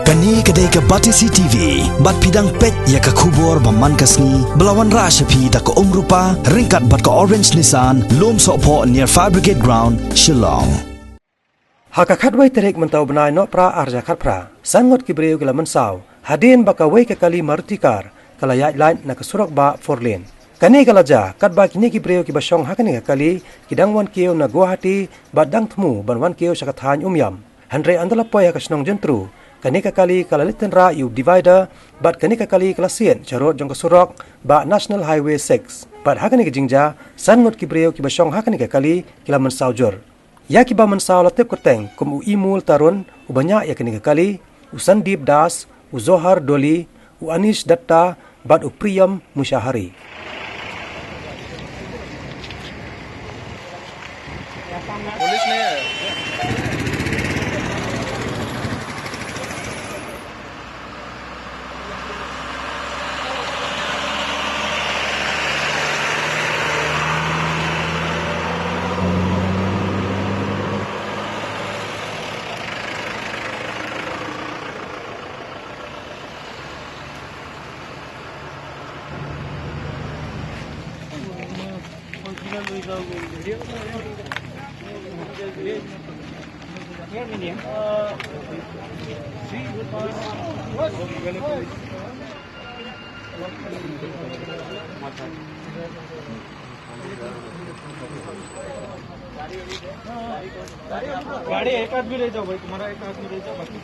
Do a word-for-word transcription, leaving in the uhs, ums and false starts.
Kane ka dei ka Batesi T V, bad phi dang peit ïa ka khubor ba man ka sngi, ba la wanrah sha phi da ka Umrupa, ryngkat bad ka Orange Nissan, Lumsohphoh near Fire Brigade Ground, Shillong. Ha ka khatwei tarik mynta u bnai Nohprah arhajar khatphra, san ngut ki briew ki la mynsaw, hadien ba kawei ka kali Maruti car, ka la ïaid lait na ka surok bah four lane. Kane ka la jia, katba kine ki briew kiba shong ha kane ka kali, ki dang wan kiew na Guwahati, bad dang thmu ban wan kiew sha ka thaiñ Umiam. Hynrei ynda la poi ha ka shnong Jyntru, kane ka kali ka la leit tynrah ïa u divider, bad kane ka kali ka la siat sha rud jong ka surok, bah National Highway six. Bad ha kane ka jingjia, san ngut ki briew kiba shong ha kane ka kali, ki la mynsaw jur. Ïa kiba mynsaw la tip kyrteng kum u Imul Tarun, uba ñiah ïa kane ka kali, u Sandeep Das, u Zohar Doli, u Anish Datta, bad u Priyam Mushahari. गाड़ी एक आदमी ले जाओ भाई, तुम्हारा एक आदमी ले जाओ, बाकी